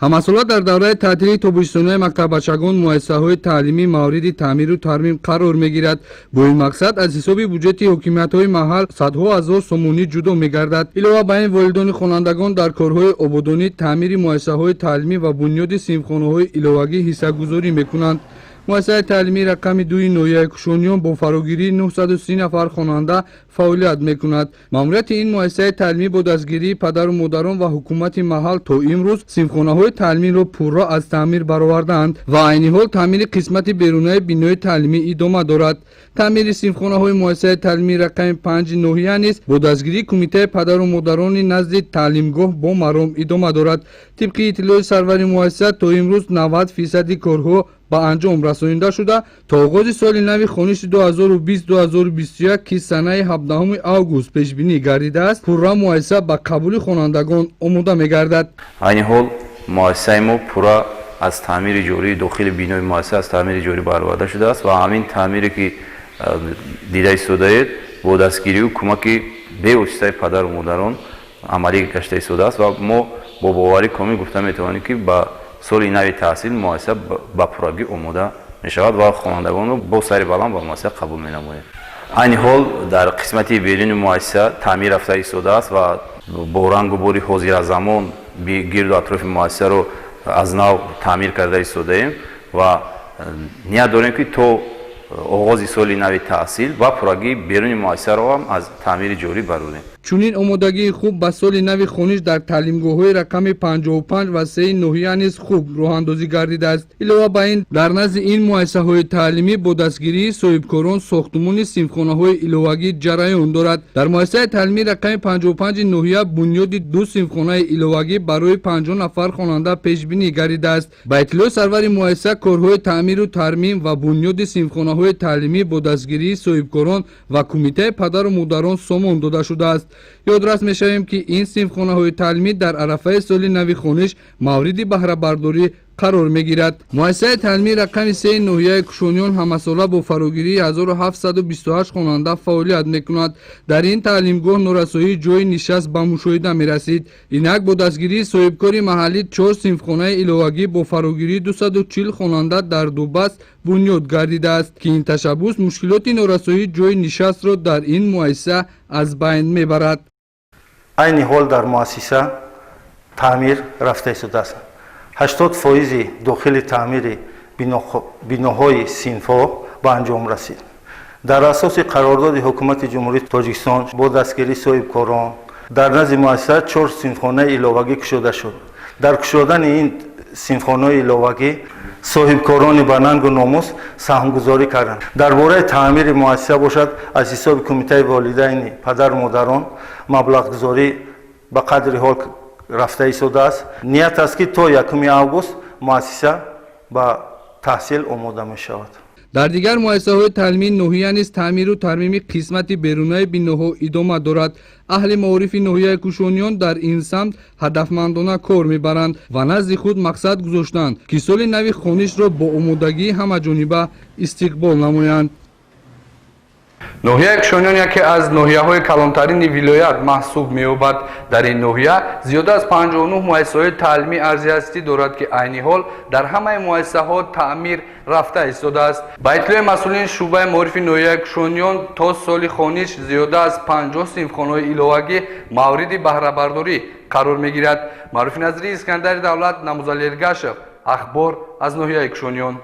Ҳамасола дар давраи таътили тобистонаи мактаббачагон муассисаҳои таълимӣ мавриди таъмиру тармим қарор мегирад. Бо ин мақсад аз ҳисоби буҷети ҳокимиятҳои маҳал садҳо ҳазор сомонӣ ҷудо мегардад. Илова ба ин, волидони хонандагон дар корҳои ободонӣ, таъмири муассисаҳои таълимӣ ва бунёди синфхонаҳои иловагӣ ҳиссагузорӣ мекунанд. Муассисаи таълимии рақами 2 ноҳияи Кушониён бо фарогирии 930 нафар хонанда фаъолият мекунад. Маъмурияти ин муассисаи таълимӣ бо дастгирии падару модарон ва ҳукумати маҳал то имрӯз синфхонаҳои таълимиро пурра аз таъмир баровардаанд ва айни ҳол таъмири қисмати берунаи бинои таълимӣ идома дорад. Таъмири синфхонаҳои муассисаи таълимии рақами 5 ноҳия низ бо дастгирии кумитаи падару модарони назди таълимгоҳ бо маром идома дорад. Тибқи иттилои сарвари муассиса, то имрӯз 90% корҳо ба анҷом расонида шуда, то оғози соли нави хониши 2020-2021, ки санаи 17 август пешбинӣ гардидааст, пурра муассиса ба қабули хонандагон омода мегардад. Айни ҳол муассисаи мо пурра аз таъмири ҷории дохили бинои муассиса аз таъмири ҷорӣ бароварда шудааст ва ҳамин таъмире, ки дида истодаед, бо дастгирию кӯмаки бевоситаи падару модарон амалӣ гашта истодааст ва мо бо боварӣ комил гуфта метавонем, ки ба соли нави таҳсил муассиса ба пуррагӣ омода мешавад ва хонандагонро бо сари баланд ба муассиса қабул менамоем. Айни ҳол дар қисмати беруни муассиса таъмир рафта истодааст ва бо рангу бори ҳозиразамон гирду атрофи муассисаро аз нав таъмир карда истодаем ва ният дорем, ки то оғози соли нави таҳсил ба пуррагӣ беруни муассисаро ҳам аз таъмири ҷорӣ барорем. Чунин омодагии хуб ба соли нави хониш дар таълимгоҳҳои рақами 55 ва 3 ноҳия низ хуб роҳандозӣ гардидааст. Илова ба ин, дар назди ин муассисаҳои таълимӣ бо дастгирии соҳибкорон сохтумони синфхонаҳои иловагӣ ҷараён дорад. Дар муассисаи таълимии рақами 55 ноҳия бунёди ду синфхонаи иловагӣ барои 50 нафар хонанда пешбинӣ гардидааст. Ба иттилои сарвари муассиса, корҳои таъмиру тармим ва бунёди синфхонаҳои таълимӣ бо дастгирии соҳибкорон ва кумитаи падару модарон сомон дода шудааст. Ёдрас мешавем, ки ин синфхонаҳои таълимӣ дар арафаи соли нави хониш мавриди баҳрабардорӣ қарор мегирад. Муассисаи таълимии рақами 3 ноҳияи Кушониён ҳамасола бо фарогирии 1728 хонанда фаъолият мекунад. Дар ин таълимгоҳ норасоии ҷойи нишаст ба мушоҳида мерасид. Инак, бо дастгирии соҳибкори маҳаллӣ чор синфхонаи иловагӣ бо фарогирии 240 хонанда дар ду баст бунёд гардидааст, ки ин ташаббус мушкилоти норасоии ҷойи нишастро дар ин муассиса аз байн мебарад. Айни ҳол дар муассиса таъмир рафта истодааст. 80% дохили таъмири биноҳои синфҳо ба анҷом расид. Дар асоси қарордоди ҳукумати Ҷумҳурии Тоҷикистон бо дастгирии соҳибкорон дар назди муассиса чор синфхонаи иловагӣ кушода шуд. Дар кушодани ин синфхонаи иловагӣ соҳибкорони ба нангу номус саҳмгузорӣ карданд. Дар бораи таъмири муассиса бошад, аз ҳисоби кумитаи волидайни падару модарон маблағгузорӣ ба қадри ҳол рафта истодааст. Ният аст, ки то 1 август муассиса ба таҳсил омода мешавад. Дар дигар муассисаҳои таълимии ноҳия низ таъмиру тармими қисмати берунаи биноҳо идома дорад. Аҳли маорифи ноҳияи Кушониён дар ин самт ҳадафмандона кор мебаранд ва назди худ мақсад гузоштанд, ки соли нави хонишро бо омодагии ҳамаҷониба истиқбол намоянд. Ноҳияи Кушониён яке аз ноҳияҳои калонтарини вилоят маҳсуб меёбад. Дар ин ноҳия зиёда аз 59 муассисаҳои таълимӣ арзи ҳастӣ дорад, ки айни ҳол дар ҳамаи муассисаҳо таъмир рафта истодааст. Ба иттилои масъулини шӯъбаи маорифи ноҳияи Кушониён, то соли хониш зиёда аз 50 синфхонаҳои иловагӣ мавриди баҳрабардорӣ қарор мегирад. Маъруфи Назирӣ, Искандари Давлат, Намузали Эргашев, «Ахбор» аз ноҳияи Кушониён.